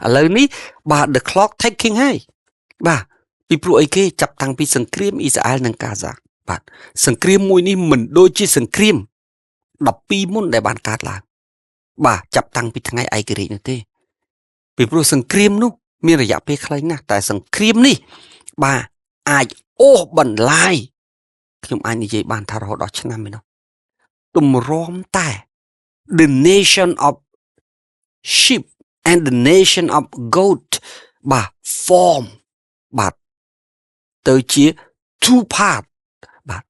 ឥឡូវនេះបាទ the clock ticking ហើយបាទពីព្រោះអីគេចាប់តាំងពីសង្គ្រាមអ៊ីស្រាអែលនិងកាហ្សាបាទសង្គ្រាមមួយនេះមិនដូចជាសង្គ្រាម12មុនដែលបានកើតឡើងបាទចាប់តាំងពីថ្ងៃឯករាជ្យនោះទេពីព្រោះសង្គ្រាមនោះមានរយៈពេលខ្លីណាស់តែសង្គ្រាមនេះបាទអាចអូសបន្លាយខ្ញុំអាចនិយាយបានថារហូតដល់ឆ្នាំឯនោះទម្រាំតែ the nation of sheep and the nation of goat បាទ form បាទទៅជា two part បាទ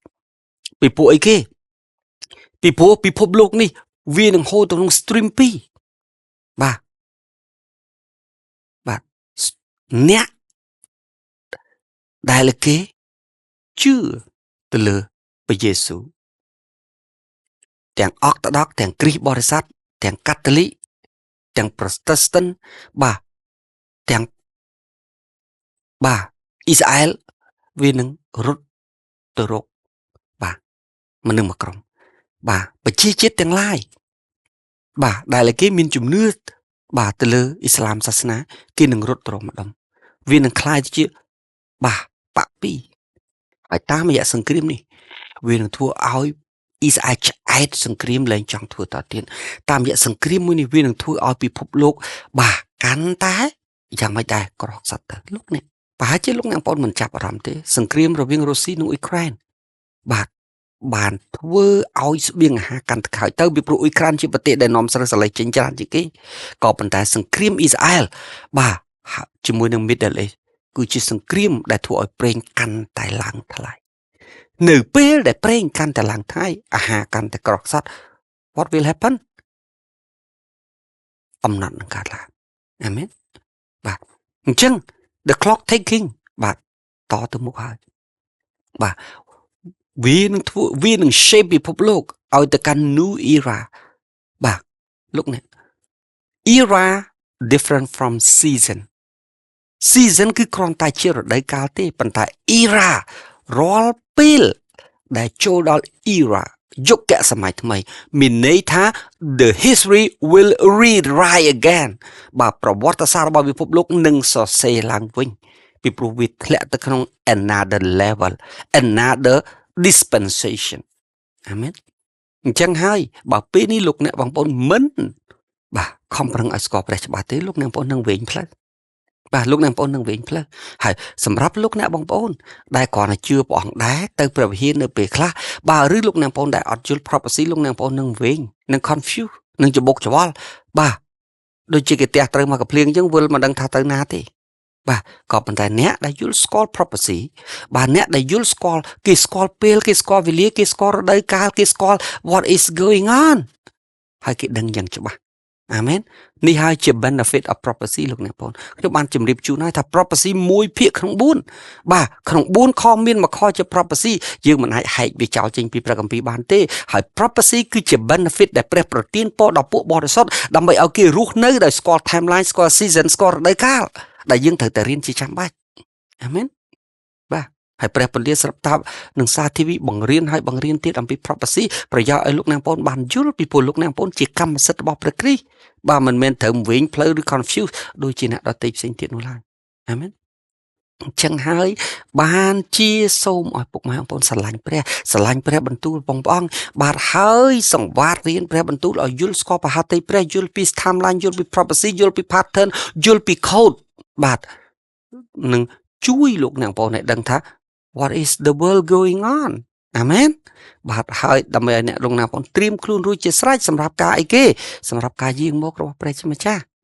ពីព្រោះអីគេពីព្រោះពិភពលោកនេះវានឹងហូរទៅក្នុង stream 2បាទបាទអ្នកដែលគេជឿទៅលើព្រះយេស៊ូវទាំងអកតដកទាំងគ្រីស្ទបរិស័ទទាំងកាតូលិកទាំងប្រូតេស្តង់បាទទាំងបាទអ៊ីស្រាអែលវានឹងរត់ទៅរកបាទមនុស្សមួយក្រុមបាទប្រជាជាតិទាំងឡាយបាទដែលគេមានជំនឿបាទទៅលើអ៊ីស្លាមសាសនាគេនឹងរត់ទៅរកម្ដុំវានឹងក្លាយទៅជាបាទបាក់ពីរហើយតាមរយៈសង្គ្រាមនេះវានឹងធ្វើឲ្យអ៊ីស្រាអែលឆ្អែតសង្គ្រាមលែងចង់ធ្វើតទៀតតាមរយៈសង្គ្រាមមួយនេះវានឹងធ្វើឲ្យពិភពលោកបាទកាន់តែយ៉ាងម៉េចដែរក្រខ្សត់ទៅលោកនេះប្រហែលជាលោកអ្នកបងប្អូនមិនចាប់អារម្មណ៍ទេសង្គ្រាមរវាងរុស្ស៊ីនិងអ៊ុយក្រែនបាទបានធ្វើឲ្យស្បៀងអាហារកាន់តែខើចទៅពីព្រោះអ៊ុយក្រែនជាប្រទេសដែលនាំស្រូវសាលីចេញច្រើនជាងគេក៏ប៉ុន្តែសង្គ្រាមអ៊ីស្រាអែលបាទជាមួយនឹង Middle East គឺជាសង្គ្រាមដែលធ្វើឲ្យប្រេងកាន់តែឡើងថ្លៃនៅពេលដែលប្រេងកាន់តែឡើងថ្លៃអាហារកាន់តែក្រខ្សត់ what will happen? អំណត់នឹងកើតឡើងអាមែនបាទអញ្ចឹង the clock ticking បាទតទៅមុខហើយបាទវានឹងធ្វើវានឹង shape ពិភពលោកឲ្យទៅកាន់ new era បាទលោកអ្នក era different from season. Season គឺគ្រាន់តែជារដូវកាលទេប៉ុន្តែ era រាល់ពេលដែលចូលដល់ era យុគសម័យថ្មីមានន័យថា the history will rewrite again បាទប្រវត្តិសាស្ត្ររបស់ពិភពលោកនឹងសរសេរឡើងវិញពីព្រោះវាធ្លាក់ទៅក្នុង another level, another dispensation. អាមែនអញ្ចឹងហើយបើពេលនេះលោកអ្នកបងប្អូនមិនបាទខំប្រឹងឲ្យស្គាល់ព្រះច្បាស់ទេលោកអ្នកបងប្អូននឹងវែងផ្លូវបាទលោកអ្នកបងប្អូននឹងវែងផ្លូវហើយសម្រាប់លោកអ្នកបងប្អូនដែលគ្រាន់តែជឿព្រះអង្គដែរទៅព្រះវិហារនៅពេលខ្លះបាទឬលោកអ្នកបងប្អូនដែលអត់យល់ prophecy លោកអ្នកបងប្អូននឹងវែងនឹង confuse នឹងច្បុកច្បល់បាទដូចជាគេផ្ទះត្រូវមកកភ្លៀងអញ្ចឹងវិលមិនដឹងថាទៅណាទេបាទក៏ប៉ុន្តែអ្នកដែលយល់ស្គាល់ prophecy បាទអ្នកដែលយល់ស្គាល់គេស្គាល់ពេលគេស្គាល់វេលាគេស្គាល់រដូវកាលគេស្គាល់ what is going on ហើយគេដឹងយ៉ាងច្បាស់អាមែននេះហើយជា benefit of prophecy លោកអ្នកបងខ្ញុំបានជម្រាបជូនហើយថា prophecy មួយភាគក្នុង4បាទក្នុង4ខមានមួយខជា prophecy យើងមិនអាចហែកវាចោលចេញពីព្រះគម្ពីរបានទេហើយ prophecy គឺជា benefit ដែលព្រះប្រទានពរដល់ពួកបរិសុទ្ធដើម្បីឲ្យគេរស់នៅដោយស្គាល់ timeline ស្គាល់ season ស្គាល់រដូវកាលដែលយើងត្រូវតែរៀនជាចាំបាច់អាមែនបាទហើយព្រះពន្លាស្រាប់តាបនឹងសាធីវីបង្រៀនហើយបង្រៀនទៀតអំពី prophecy ប្រយោជន៍ឲ្យលោកអ្នកបងប្អូនបានយល់ពីព្រោះលោកអ្នកបងប្អូនជាកម្មសិទ្ធិរបស់ព្រះគ្រីស្ទបាទមិនមែនត្រូវវែងផ្លូវឬ confuse ដូចជាអ្នកដទៃផ្សេងទៀតនោះឡើយអាមែនអញ្ចឹងហើយបានជាសូមឲ្យពុកម៉ែបងប្អូនស្រឡាញ់ព្រះស្រឡាញ់ព្រះបន្ទូលបងប្អូនបាទហើយសង្វាតរៀនព្រះបន្ទូលឲ្យយល់ស្គាល់ប្រហតិព្រះយល់ពី timeline យល់ពី prophecy យល់ពី pattern យល់ពី code បាទនឹងជួយលោកអ្នកបងប្អូនឲ្យដឹងថា what is the world going on? អាមែនបាទហើយដើម្បីឲ្យអ្នកលោកអ្នកបងប្អូនត្រៀមខ្លួនរួចជាស្រេចសម្រាប់ការអីគេសម្រាប់ការយាងមករបស់ព្រះជាម្ចាស់។